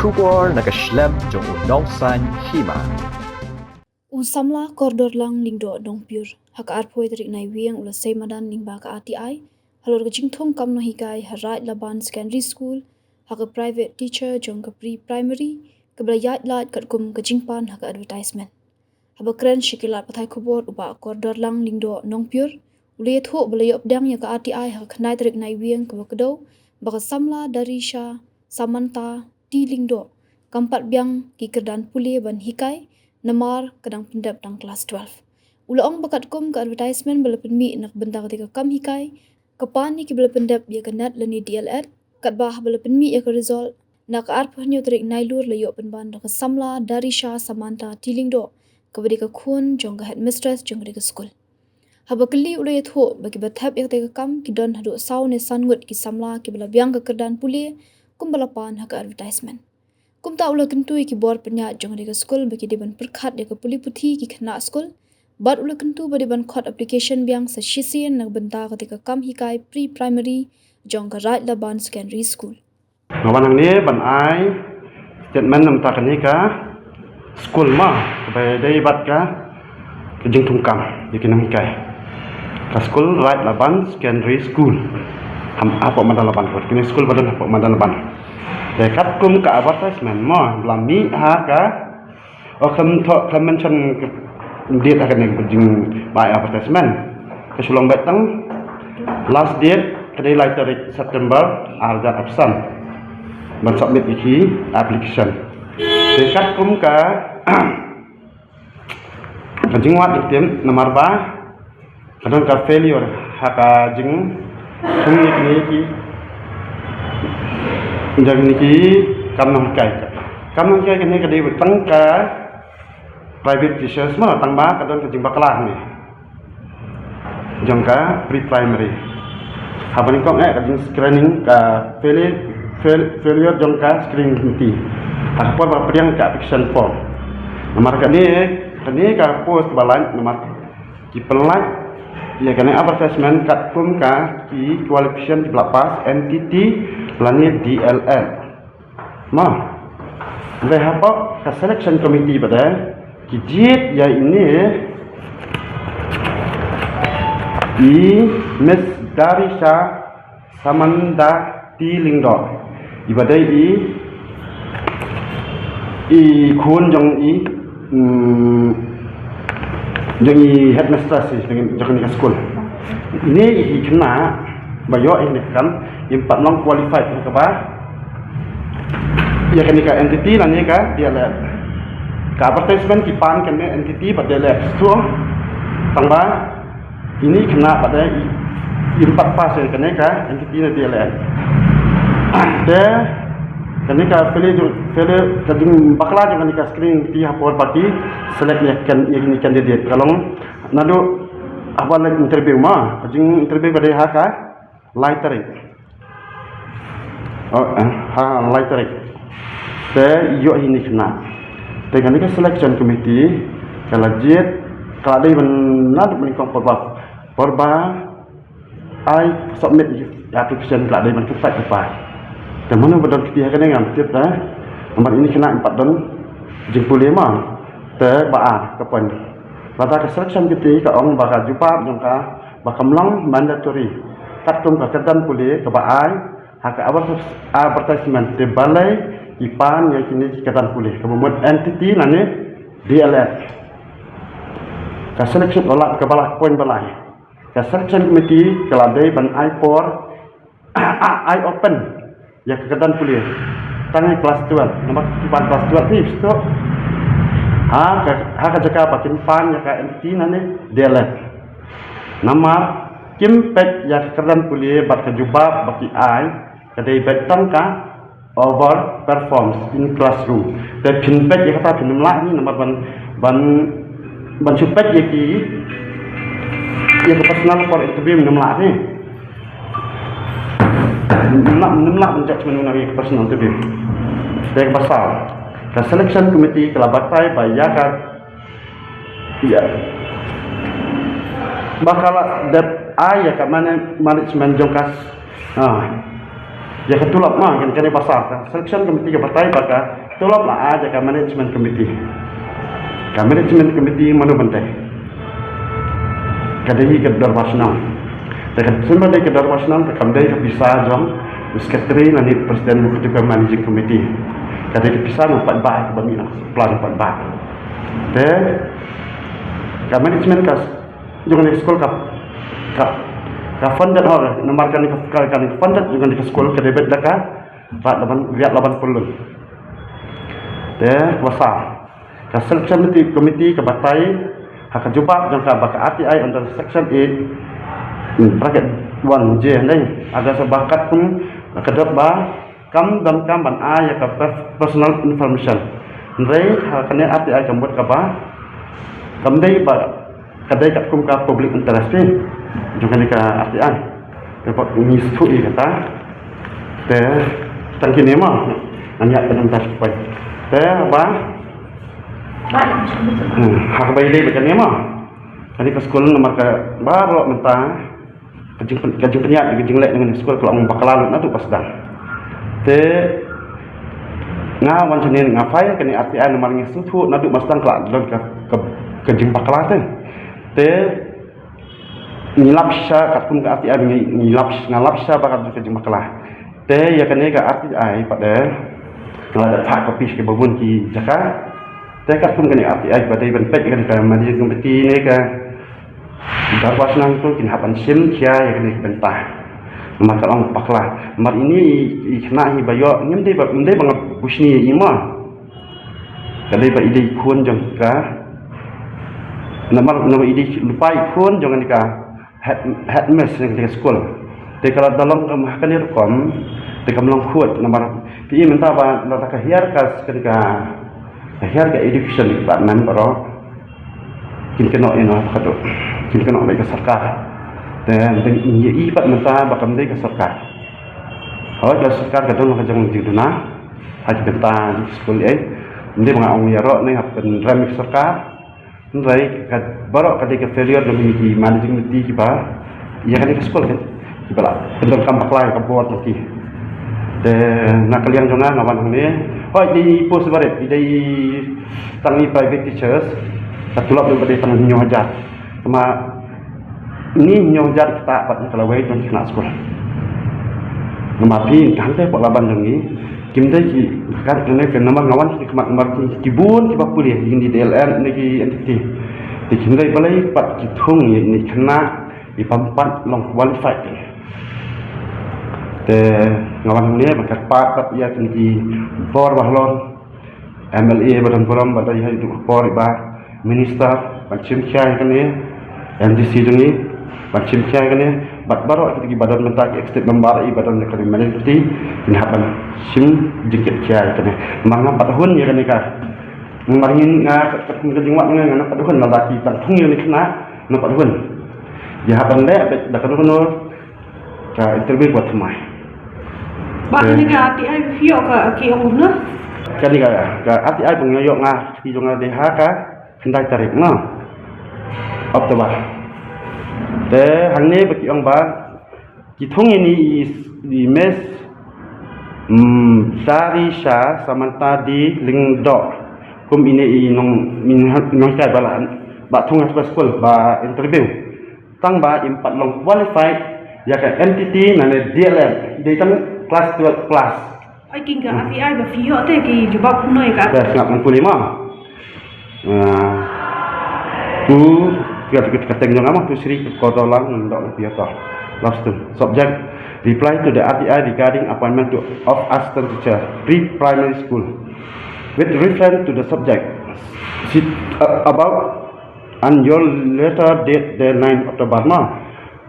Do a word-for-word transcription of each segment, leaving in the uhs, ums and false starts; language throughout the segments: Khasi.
Khubor na ka shlem jong u Nongsaiñ Hima. U samla Kordorlang Lyngdoh Nongpyur ha ka arphew tarik Naiwieng u la sei madan lyngba ka R T I halor ka jingthung kam nonghikai ha Raid Laban Secondary School ha ka private teacher jong ka pre-primary kaba la ïaid lait katkum ka jingpan ha ka advertisement. Haba kren sha ki lad pathai khubor, u Bah Kordorlang Lyngdoh Nongpyur u la ïathuh ba la ïoh pdiang ïa ka R T I ha ka khyndai tarik Naiwieng kaba kdew ba ka samla Darisha Samantha T Lyngdoh kam pat biang ki kyrdan pule ban hikai namar ka dang pyndep tang klas twelve. U la ong ba katkum ka advertisement ba la pynmih na ka bynta katei ka kam hikai, ka pan ïa kiba la pyndep ïa ka NET lane D El Ed, katba haba la pynmih ïa ka result na ka arphew hynñiew tarik Nailur la ïoh pynban da ka samla Darisha Samantha T Lyngdoh kaba dei ka khun jong ka headmistress jong katei ka skul. Haba kylli u la ïathuh ba kiba thep ïa katei ka kam ki don haduh saw ne san ngut ki samla kiba la biang ka kyrdan pule kumba la pan ha ka advertisement. Kumta u la kyntu ïa ki bor pynïaid jong katei ka skul ba ki dei ban pyrkhat ïa ka pule puthi ki khynnah skul bad u la kyntu ba dei ban khot application biang sa shisien na ka bynta katei ka kam hikai pre-primary jong ka Raid Laban Secondary School. Nga wan hangne ban ai statement na ka bynta kane ka skul ma, kaba dei bad ka, ka jingthung kam ïa ki nonghikai. Ka skul Raid Laban Secondary School. Ham, hapoh Madan Laban, kane skul ba don hapoh Madan Laban. Te katkum ka advertisement ma, ba la mih ha ka, oh, khlem thoh, khlem mention ka date ha kane ka jingbai advertisement. Ka shu long beit tang last date ka dei lai tarik September ar hajar arphew san ban submit ïa ki application. Te katkum ka, ka jingwad jingtim namar ba ka don ka failure ha ka jingthung ïa kine ki, jong kine ki kam nonghikai. Kam nonghikai kane ka dei beit tang ka private teachers ma, tang ba ka don ka jingbakla hangne jong ka pre-primary. Haba nyngkong eh ka jingscreening, ka failure, fail-, failure jong ka screening committee ha ka por ba pdiang ka application form. Namar kane, kane ka post ba lait namar ki pynlait ïa kane advertisement katkum ka ki qualification kiba la pass N T T lane D El Ed. Ma, hynrei hapoh ka selection committee pat de ki jied ïa ine i Miss Darisha Samantha T Lyngdoh, iba dei i, i khun jong i, mm, jong i headmistress, jong, jong kane ka skul. Ine i khynnah ba ïoh ine i kam, im pat long qualified ïa kaba, ïa kane ka N T T lane ka D El Ed. Ka advertisement ki pan kane N T T bad D El Ed. So, tang ba ine i khynnah pat de i, im pat pass ïa kane ka N T T ne D El Ed. Te kane ka failure, failure, ka jingbakla jong kane ka screening committee ha por ba ki select ïa kan, ïa kine ki candidate. Ka long naduh haba leit interview ma, ka jinginterview ka dei ha ka lai tarik. Oh, eh, ha lai tarik. Te ïoh hi ine i khynnah. Te kane ka selection committee ka la jied, ka la dei ban naduh mynnyngkong por ba, por ba ai submit application ka la dei ban kyntait kyrpad. Te mano ba don kti ha kane ngam tip, eh. Namar ine i khynnah im pat don jingpule ma. Te ba ar ka point. Lada ka selection committee ka ong ba ka jubab jong ka ba kam long mandatory katkum ka kyrdan pule kaba ai ha ka advertis-, advertisement, te balei ki pan ïa kine ki kyrdan pule kaba mut N T T lane D El Ed. Ka selection, oh, la, kaba la, point ba lai. Ka selection committee ka la dei ban ai por, ai open ïa ka kyrdan pule tang ïa klas twelve, namar ki pan klas twelve hi, sdang. Ha ka, ha ka jaka ba kin pan ïa ka N T T lane D El Ed. Namar kim peit ïa ka kyrdan pule bad ka jubab ba ki ai ka dei beit tang ka overperforms in classroom. Te phin peit ïa kata phin ym lah hi namar ban, ban, ban shu peit ïa ki, ïa ka personal por interview phin ym lah hi. Ym lah, ym lah ban judge mano na ïa ka personal interview. Te kaba saw, ka selection committee ka la batai ba ïa ka, ïa, ba ka la dep ai ïa ka mane-, management jong ka, ah, Ïa ka tulop ma, kan kane ba sar ka selection committee ka batai ba ka tulop la ai da ka management committee. Ka management committee mano ban dei? Ka dei ka dorbar shnong. Te ka symba dei ka dorbar shnong, te kam dei ka pisa jong u secretary lane president, u katu ka managing committee. Ka dei ka pisa na paidbah, ka ba mih na plan paidbah. Te ka management ka jong kane ka skul ka, ka, ka funded, hor namar kane ka, ka, kane ka funded jong kane ka skul ka dei beit da ka rat laban, riat laban phew lun. Te kaba sar, ka selection committee, committee ka batai ha ka jubab jong ka ba ka R T I under section eight, hmm, bracket one J, hynrei aga sa ba katkum ka dep ba kam donkam ban ai ïa ka per-, personal information. Hynrei ha kane R T I ka mut kaba kam dei ba ka dei katkum ka public interest phi jong kane ka R T I. Te ba ngi shu ïa kata. Te tang kine ma ngan ïa ka dang tas pai. Te ba, hmm, ha kaba ïadei bad kane ma, kane ka skul namar ka baroh mynta ka jing, ka jingpynïaid, ka jingleh jong kane ka skul ka long bakla lut naduh ba sdang. Te nga wan shane nga file kane R T I namar ngi sngewthuh naduh ba sdang ka la don ka, ka, ka jingbakla te. Te ngi lap shisha katkum ka R T I, ngi, ngi lap, nga lap shisha ba ka don ka jingbakla. Te ïa kane ka R T I pat de nga la dep phah copy sha kiba bun ki jaka. Te katkum kane R T I pat de ban peit kane ka managing committee ne ka dorbar shnong tu kin hap ban shim khia ïa kane ka bynta. Namar ka long bakla. Namar ine i, i khynnah hi ba ïoh, ngim dei ba, ngim dei ba nga bushni ïa i ma. Ka dei ba i dei khun jong ka. Namar, namar i dei lypa i khun jong kane ka head, headmistress jong kane ka skul. Te ka la da long ka ma kane rukom, te kam long khuid namar phi i mynta ba lada ka hiar ka, kane ka, ka hiar ka education department baroh kin kynnoh ïa no ka duk, kin kynnoh bad ka sorkar. Te dang ïa i pat mynta ba kam dei ka sorkar. Hooid, ka sorkar ka don ka jong jingduna ha ki bynta skul ei. Ym dei ba nga ong ïaroh ne nga pynrem ïa ka sorkar. Hynrei ka baroh ka dei ka failure jong kine ki managing committee kiba ïa kane ka skul kan, kiba la pyndonkam bakla ïa ka bor jong ki. Te na ka liang jong nga, nga wan hangne, hooid, dei post barit, dei tang i private teachers, ka tulop jong ka dei tang hynñiew hajar. Te ma ini hynñiew hajar kita pat ka lawei jong ki khynnah skul. Namar phi, hangta pat la ban jong ngi, kim dei ki, ka, kane ka namar nga wan ki khmat namar ki, ki bun kiba pule, ki dei D L N ne ki N T T. Te kim dei balei pat ki thung ïa ini khynnah i bym pat long qualified. Te nga wan hangne ban kyrpad pat ïa kine ki bor ba halor, M L A ba don burom, ba dei ha i duk por i ba minister ban shim khia ïa kane, M D C jong ngi ban shim khia ïa kane, bad baroh kito kiba don mynta ki executive member i ba don ïa kane, mane kito kin hap ban shim jingkit khia ïa kane. Namar ngam pat hun ïa kane ka, namar ngin nga kat, kat, ka jingwad nga ngam pat hun, lada ki tang thung ïa kane khynnah ngam pat hun. Ïa hap ban leh beit da kano kano ka interview ba thymmai. Ba kane ka R T I phi ïoh ka, ki ong kumno? Kane ka, ka R T I ba nga ïoh nga, ki jong nga dei ha ka khyndai tarik, no, October. Te hangne ba ki ong ba ki thung ïa ini i, i Miss, mm, Darisha Samantha D Lyngdoh kum ine i nong, i nonghikai ba la, ba thung ha ka skul ba interview. Tang ba im pat long qualified ïa ka N T T ne D L N, dei tang class twelve plus. Ai, kin ka R T I ba phi ïoh te ki jubab kumno ïa ka? Te sngap ngan pule ma. Ah, tu, ka, ka, ka teng jong nga ma, tu Sri Kodolang Lyngdoh, phi ïoh to. Last two. Subject: reply to the R T I regarding appointment to, of assistant teacher, pre-primary school. With reference to the subject, sit, uh, about and your letter date the ninth October, no?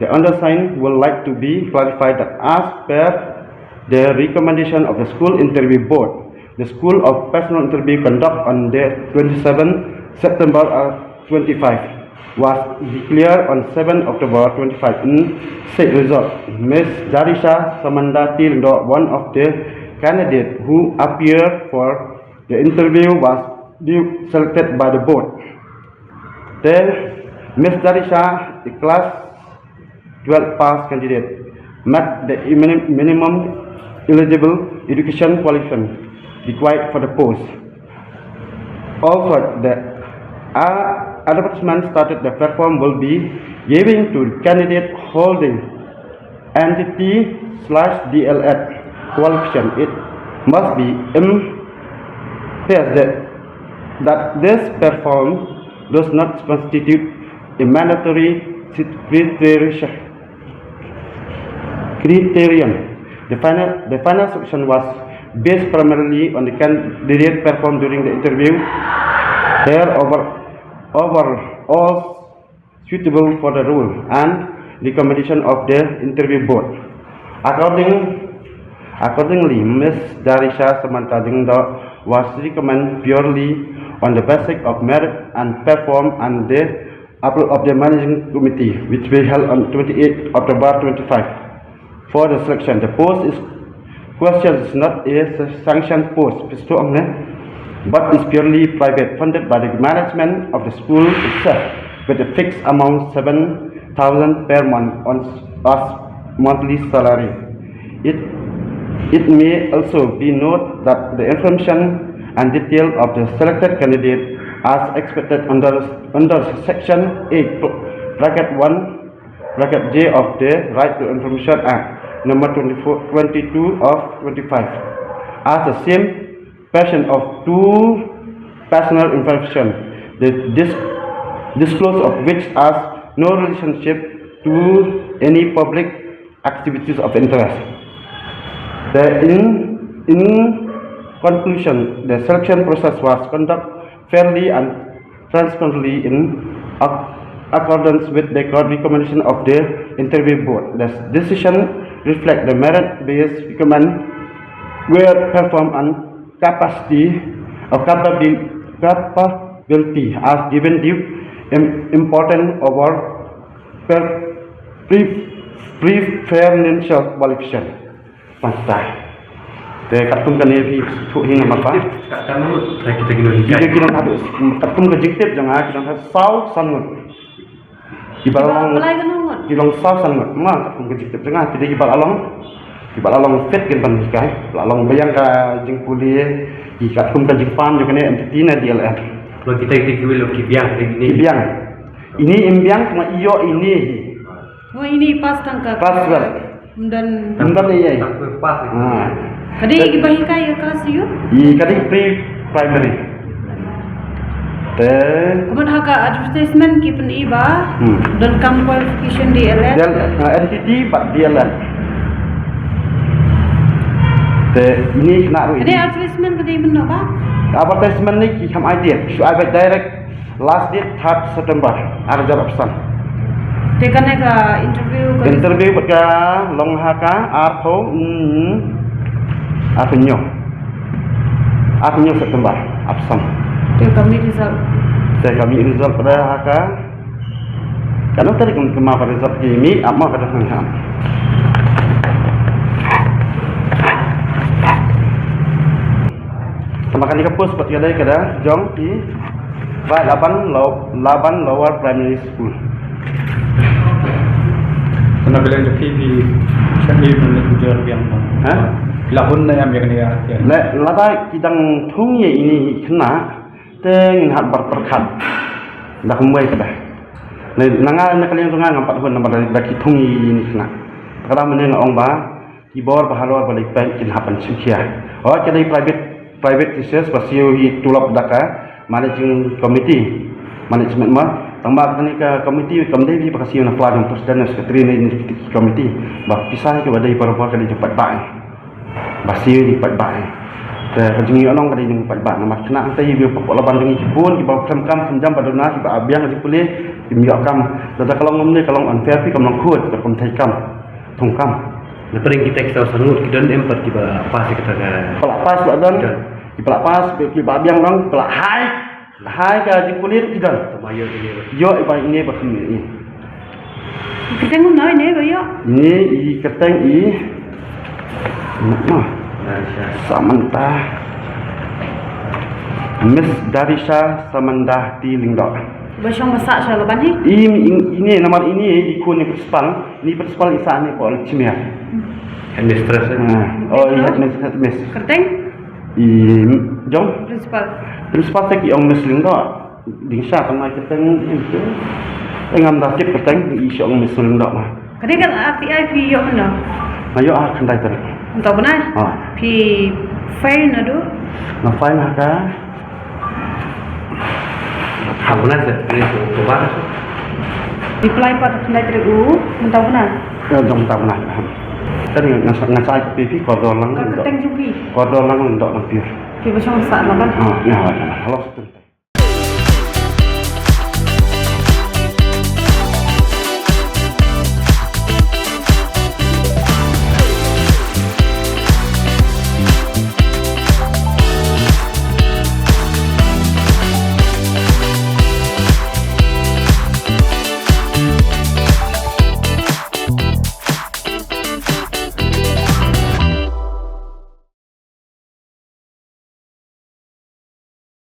The undersigned would like to be clarified that as per the recommendation of the school interview board, the school of personal interview conduct on the twenty-seventh September, uh, twenty-five was declared on seventh October twenty-five in said result. Miss Darisha Samandati Lyngdoh, one of the candidate who appeared for the interview, was due selected by the board. Te Miss Darisha, a class twelve pass candidate, met the minim-, minimum eligible education qualification required for the post. Also, the uh, advertisement stated the platform will be giving to candidate holding N T T slash D L Ed qualification. It must be emphasized that, that this platform does not constitute a mandatory criterion. The final, the final selection was based primarily on the candidate performed during the interview. They are over, overall suitable for the role and recommendation of the interview board. According, accordingly, Miss Darisha Samantha Dingdo was recommended purely on the basis of merit and perform and the approval of the managing committee, which we held on twenty-eighth October twenty-five. For the selection, the post is question is not a sanctioned post, pisto ang ne, but is purely private, funded by the management of the school itself, with a fixed amount seven thousand per month on as monthly salary. It it may also be noted that the information and detail of the selected candidate as expected under under section eight bracket one bracket J of the Right to Information Act number twenty-four, twenty-two of twenty-five. As the same person of two personal information, the dis- disclose of which has no relationship to any public activities of interest. The in in conclusion, the selection process was conducted fairly and transparently in accordance with the recommendation of the interview board. The decision reflect the merit-based recommend where perform and capacity or capability as given due importance over preferential qualification. Pasta. Te katkum kane phi thuh hi namar ba. Ka ka ngut. Kita kita kino. Katkum ka jingtip jong nga kita saw san ngut. Kiba long saw san ngut ma katkum ka jingtip jong nga kita kiba long kiba long fit kin ban hikai. Ba long biang ka jingpule ki katkum ka jingpan jong kane entity na D L M. Lo kita kita kiwil ki biang ini. Ki biang. Ini im biang ma io ini. Oh, ini pas tangka. Pas wel. Mdan. Mdan iya. Pas. Ha. Kadi ki ba hikai ka kelas io? I kadi pre primary. Te. Kumon ha ka advertisement ki pen iba. Hmm. Don kam qualification D L Ed. Del uh, N T T but D L Ed. Te ini kena ru. Kadi advertisement kadi meno ba? Advertisement ni ki kam idea. Shu ai direct. Last date third September, ar hajar arphew san. Te kane ka interview ka interview bad ka long ha ka arphew, mm, arphew hynñiew. Arphew hynñiew September, arphew san. Te ka mih result. Te ka mih result pada ha ka. Kano tarik ka mih result ki mih, ap ma ka dang ha. Tama kane ka post pat ka dei ka da jong ki Bai Laban Low, Laban Lower Primary School. Kana bilang jaki di sendiri menit ujar yang. Ha? Lahun na yang yang dia. Le lada ki dang thung ye ini kena te ngin hap bar perkhat. Dah kumbai ka dah. Le nanga na kaliang tunga ngam pat hun na bar da ki thung ye ini kena. Kada meneng ong ba Ki bor ba halor ba leit peit kin hap ban sngewkhia. Hooid ka dei private, private teachers ba siew hi tulop da ka managing committee, management ma. Tang ba kane ka committee kam dei ba ka siew na pla jong president na secretary na committee. Ba pisa ki ba dei barabor ka dei jong paidbah. Ba siew jong paidbah. Te ka jingïohnong ka dei jong paidbah namar kane hangta ïa ba la ban jong ki bun ki ba khlem kam khlem jam ba duna ki ba biang ka jingpule kim ïoh kam. Lada ka long kumne ka long unfair phi kam long khuid ka kum thei kam. Thung kam. Na pdeng kita ki saw san ngut ki don em pat kiba pass ïa kata ka. Kiba la pass ba don. Don. Kiba la pass, kiba biang dang, kiba la hai. La hai ka jingpule ki don. Tama ïoh ine ba. Ïoh iba ine ba kham ïoh. Kyrteng uno ine ba ïoh. Ine i kyrteng i. Nah. Darisha. Samantha. Miss Darisha Samantha T Lyngdoh. Ba shong ba sah sha Laban hi? Ine, ine namar ine i khun i principal, ni principal i sah ni pol chimiar. Hmm. Headmistress, eh? Ah, oh, i headmistress, headmistress. Kyrteng? I, jong? Principal. Principal te ki ong Miss Lyngdoh. Ding sha tang mai kyrteng, em, tu. Eh, ngam da tip kyrteng, i sha ong Miss Lyngdoh ma. Ka dei ka R T I phi ïoh mynno? Nga ïoh ha khyndai tarik. Mynta u bnai? Ah. Phi file naduh? Nga file ha ka Ha bnai sa, bnai sa October sa. Reply pat khyndai tarik u, mynta u bnai. Ya, jong mynta u bnai. Tadi nga sa, nga sa ai ka P P, kordor lang. Ka kyrteng jong phi? Kordor lang, dok lang pir. Phi ba shong sa lang kan? Ah, ya, ya. Hello.